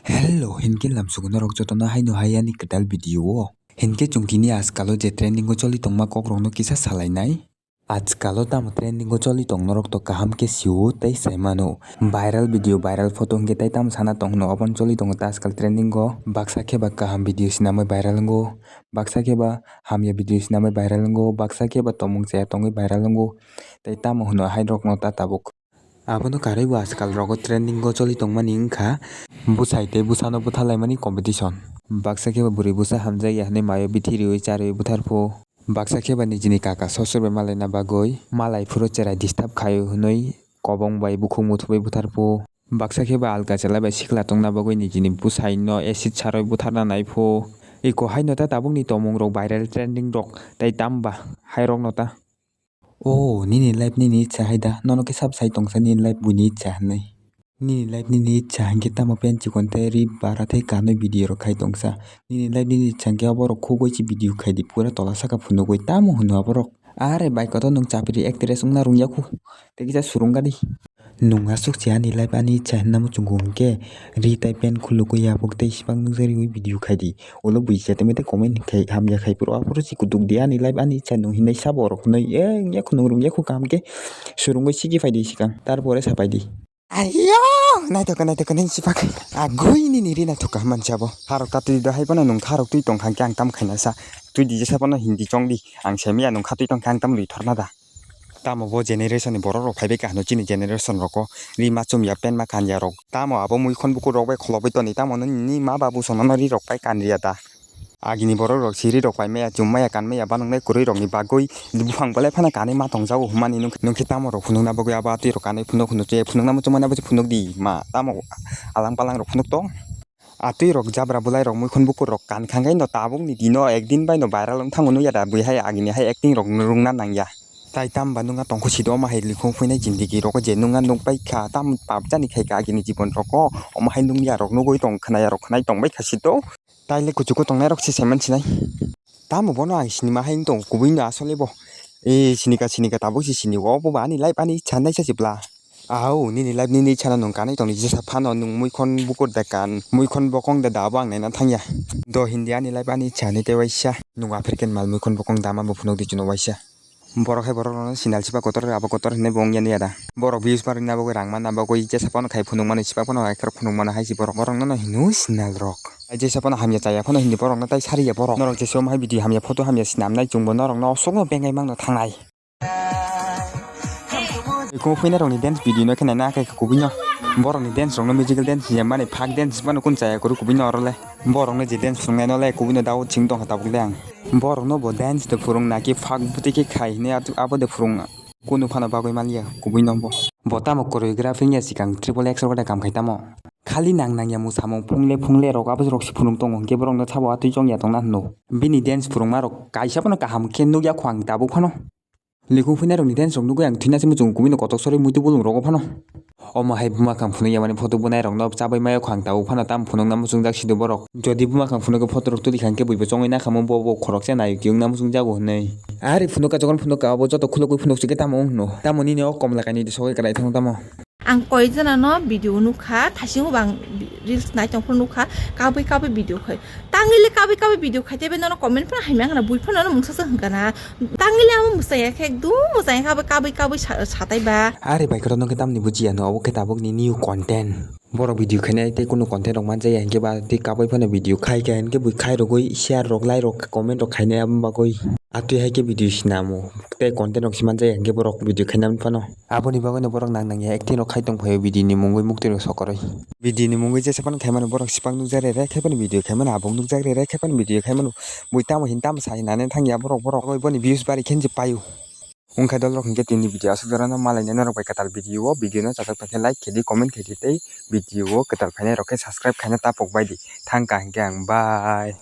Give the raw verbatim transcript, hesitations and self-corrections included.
Hello, hinkhe lamsugo norok jotono haino hai ani kwtal video o. Hinkhe chwng tini ajkalo je trending o choli tongma kokrokno kisa salainai. Ajkalo tamo trending o choli tong norok to kaham khe sio tei sai mano. Viral video, viral photo hinkhe tei tamo sana tong hino obono choli tongo ta ajkal trending o. Baksa khe ba kaham video sinamwi viral wngo. Baksa khe ba hamya video sinamwi viral wngo. Baksa khe ba tomung chaya tongwi viral wngo. Tei tamo hino hai rokno ta tabuk. Abono karwi bo ajkal rogo trending o choli tongmani wngkha bwsai tei bwsano bwthalaimani competition. Baksa khe ba bwrwi bwsa hamjakya hwnwi mayo bithi riwi charwi bwtharphu. Baksa khe ba nijini kaka sosor bai malaina bagwi malai phuru cherai disturb khaio hwnwi kobong bai bukhuk muthubai bwtharphu. Baksa khe ba alka chwla bai sikla tongna bagwi nijini bwsaino acid sarwi bwtharna naiphu. Iko haino ta tabukni tongmungrok viral trending rok tei tamba hairokno ta. O, nini life nini ichha hai da, nono khe sab sai tongsa nini life buini ichha hinwi. Nini life nini ichha hinkhe tamo pen chikon tei ri bara tei kanwi video rok khai tongsa. Nini life nini ichha hinkhe oborok khugwi se video khai di, pura tola saka phunugwi tamo hwno aborok. Are bai kotor nwng chapri actress wngna rwngya khu, tei kisa surungani. Nwng aswk se ani life ani ichha hinna muchungo hinkhe ri tai pen khulugwi yapuk tei sibak nukjagwi video khai di. Ulo buicha tongwi tei comment khai hamya khai phuru aphuru si kutuk di ani life ani ichha nwng hinwi sabo rok hinwi, eh, wngya khu nwng rwngya khu kaham khe surungwi sigi phai di swkang, tarpore sapai di. Ayo, naithoka naithoka nini sipak agwi nini ri naithoka mansa bo. Harok ta twi da hai bono nwng kharok twi tongkha khe ang tam khaina sa. Twi di jesa bono hindi chong di. Ang se miya nwng kha twi tongkha ang tam lwi thorna da. Tamo bo generation ni borok rok phaibai kahno chini generation roko ri ma chumya pen ma kanya rok. Tamo abo muikhon bukur rok bai kholobwi toni tamo nini ma babu sono no ri rok pai kanriya da. Agini borok rok siri rok pai maya chum maya kan maya banong nai kwrwi rok ni bagwi buphang belai phano kanwi ma tongjago hwnmani nung nung khe tamo rok phunuk na bagwi abo atwi rok kanwi phunuk phunuk che phunuk namo chumani abo se phunuk di ma tamo alang palang rok phunuk tong. Atwi rok jabra bwlai rok muikhon bukur rok kan khangai no tabuk ni dino ekdin bai no viral wng thango nukya da bui hai agini hai acting rok rungna nangya. Tai tamo ba nungya tongkho sido omo hai likhung phuinai jindigi rogo je nungya nukbai kha tamo pap jani khai kha agini jibon rogo omo hai nungya rok nugwi tong khwnaya rok khwnai tongbai kha sido. Taile kuchuku tongnai rok se saiman sinai. Tamo bono ang sinima hai wng tongo kubui no asole bo. E sinika sinika tabuk se sini o bo ba ani life ani ichha nai sa se bla. Au nini life nini ichha no nwng kanwi tongdi jesa phano nwng muikhon bukur da kan muikhon bokong da da abo ang naina thangya. Do hindi ani life ani ichha hinwi tei waisa. Nwng aphirken mal muikhon bokong da ma bo phunuk di chwngno waisa. Borok hai borok rokno sinal sipak kotor abo kotor hinwi bo wngya nw ya da. Borok views barwi na bagwi rang manna bagwi jesa phano khai phunuk mano sipak phano hai khorok phunuk mano hai se borok borok no hino sinal rok. Jesa phano hamya chaya phano hindi borok no tai sariya borok norok jesa omo hai video hamya photo hamya sinam nai chwngbo norok no osok no bengai mangno thangnai. Eko phuina rok ni dance video no khe naina khe kubui no borok ni dance rok no musical dance ya mani phak dance phano kun chaya kuru kubui no oro le. Borokno je dance phwrwngnaino le kubui no doubt sing tongkha tabuk le ang. Borokno bo dance de phwrwng na ki phak bwtwi khe khai hinwi abo de phwrwng kunu phano bagwi manliya kubui no bo. Bo tamo choreography wngya swkang triple X rok de kam khai tamo. Khali nang nangya mwsamung phungle phungle rok abo rok se phwrwng tongo hinkhe borokno sabo atwi chongya tongna hwno. Bini dance phwrwngma rok kaisa phano kaham khe nukya kho ang tabuk phano. Likhung phuinai rokni dance rok nugwi ang thwina se muchung kubui no kotok sorwi muitu bulung rogo phano. Omo hai buma kang phunuk yamani photo bunai rokno chabai mayo khang tabuk phano tam phunukna muchungjak sido borok. Jodi buma kang phunukgwi photo rok tuli khang khe buibo chongwi nakha mo bo bo khoroksa nayo kiyungna muchungjago hinwi. Ari phunukha jokhon phunukha abo joto khulugwi phunuk sikhe tamo wng hino. Tamo nini o komla kainwi sogwi kwrai thango tamo. Ang koi jona no video nukha, thaisingo bang reels nai tong phuru nukha, kabui kabui video khai. Tangwi le kabui kabui video khai tei bai nono comment phano hamya wngkha na, bui phano nono mungsa se wngkha na. Tangwi le amo mwchang ya khe ekdum mwchang ya khe abo kabui kabui sa-, satai ba. Are bai kwrwng no khe tamni bujiya no, obo khe tabuk ni new content. Borok video khainai tei kunu content rok manjaya hinkhe ba tei kabui phano video khai kha hinkhe bui khai rogwi share rok, like rok, comment rok khainai aboni bagwi. Atwi hai khe video sinamo tei content rok si manjaya hinkhe borok video khainai phano. Aboni bagwino borok nang nangya acting rok khai tongphaio video ni mungwi muktwi rok sokorwi. Video ni mungwi jesa phano khaimano borok sipak nukjak rere khaipano video khaimano abong nukjak rere khaipano video khaimano bui tamo hin tamo sai hinani thangya borok borok boni views bari khenji paio. Wngkha dolrok hinkhe tini video aswk jorano malainai norok bai kwtal video o video no chajak tongkhe like khe di comment khe di tei video o kwtal phainai rok khe subscribe khaina tapok bai di thangka hinkhe ang bye.